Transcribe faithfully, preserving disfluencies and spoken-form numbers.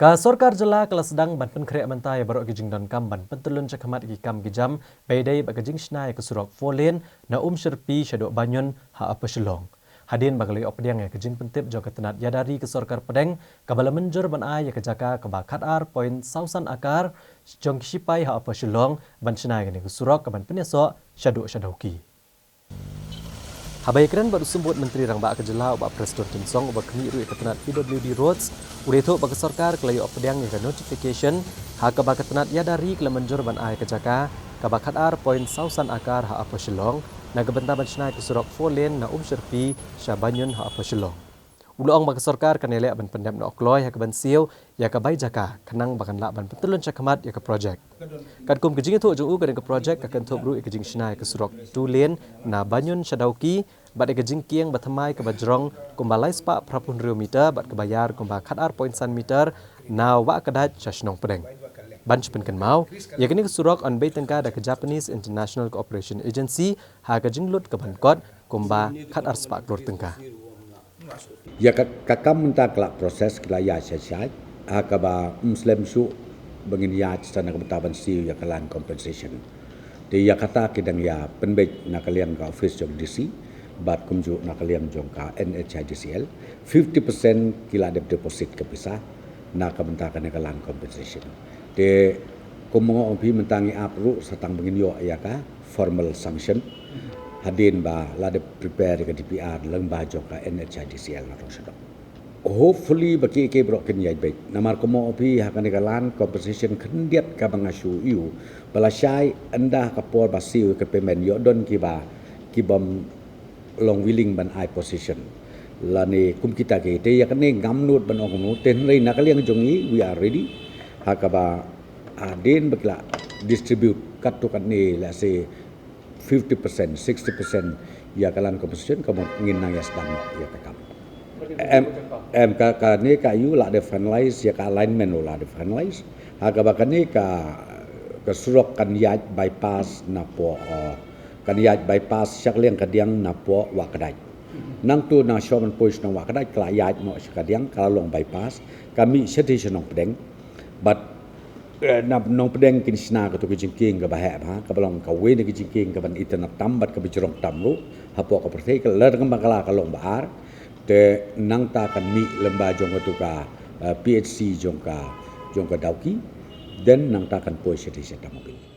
Ka sorkar jylla ka la sdang ban pynkhreh mynta ïa baroh ki jingdonkam ban pyntyllun shakhmat ïa ki kam ki jam ba ïadei bad ka jingshna ïa ka surok four lane na Umshyrpi shaduh Banyun ha Upper Shillong. Hadien ba ka la ïoh pdiang ïa ka jingpyntip jong ka tnat ïada ri ka sorkar pdeng kaba la mynjur ban ai ïa ka jaka kaba khatar point saw san akar jong ki shipai ha Upper Shillong ban shna ïa kane ka surok kaban pynïasoh shaduh sha Dawki. Haba ïakren bad u Symbud Myntri Rangbah ka jylla u Bah Prestone Tynsong uba khmih ruh ïa ka tnat P W D Roads, u la ïathuh ba ka sorkar ka la ïoh pdiang ïa ka notification ha kaba ka tnat ïada ri ka la mynjur ban ai ka jaka kaba khatar point saw san akar ha Upper Shillong na ka bynta ban shna ïa ka surok four lane na Umshyrpi sha Banyun ha Upper Shillong. U la ong ba ka sorkar kan ïaleh ban pyndep noh kloi ha kaban siew ïa ka bai jaka khnang ba kan lah ban pyntyllun shakhmat ïa ka projek. Katkum ka jingïathuh jong u, kane ka projek ka kynthup ruh ïa ka jingshna ïa ka surok two lane na Banyun sha Dawki bad ïa ka jingkieng ba thymmai kaba jrong kumba lai spah phra phew hynriew meter bad kaba ïar kumba khatar point san meter na Wah Kdait sha shnong Pdeng. Ban shu pynkynmaw, ïa kane ka surok yn bei tyngka da ka Japanese International Cooperation Agency ha ka jinglut kaban kot kumba khatar spah klur tyngka. Ïa ka, ka kam mynta ka la process, ka la ïaid shai shai, ha kaba ym slem shuh ba ngin ïaid sa na ka bynta ban siew ïa ka land compensation. Te ïa kata ki dang ïa pynbeit na ka liang ka office jong D C bad kumjuh na ka liang jong ka N H I D C L. Fifty percent ki la dep deposit ka pisa na ka bynta kane ka land compensation. Te kum nga ong phi, mynta ngi ap ruh sa tang ba ngin ïoh ïa ka formal sanction. Hadien ba la dep prepare ka D P R lyngba jong ka N H I D C L na Rongshadong. Hopefully ba ki, ki baroh kin ïaid beit. Namar kum nga ong phi, ha kane ka land compensation khyndiat kaba nga shu ïoh ba la shai, ynda ha ka por ba siew ka payment ïoh don kiba, kibym long willing ban ai possession lane kum kita ki. Te ïa kane ngam nud ban ong kumno, te hynrei na ka liang jong ngi we are ready. Ha kaba hadien ba ki la distribute katto katne, let's say fifty percent, sixty percent ïa ka land compensation, ka mut ngin nang ïa sdang noh ïa ka kam. Em, em, ka, kane ka ïoh la dep finalize, ïa ka alignment ruh la dep finalize. Ha kaba kane ka, ka surok kan ïaid bypass napoh, eh, kan ïaid bypass sha ka liang kadiang napoh Wah Kdait. Nangtu na Showman Point na Wah Kdait ka la ïaid noh sha kadiang, ka la long bypass, ka mih shatai sha Nongpdeng. Bad, eh, na Nongpdeng kin shna katu ka jingkieng kaba heh bha, kaba long kawei na ka jingkieng kaban itynnad tam bad kaba jrong tam ruh hapoh ka pyrthei, ka la dang ba ka la ka long ba ar. Te nangta kan mih lyngba jong katu ka, eh, P H C jong ka, jong ka Dawki. Then nangta kan poi shatai sha Tamabil.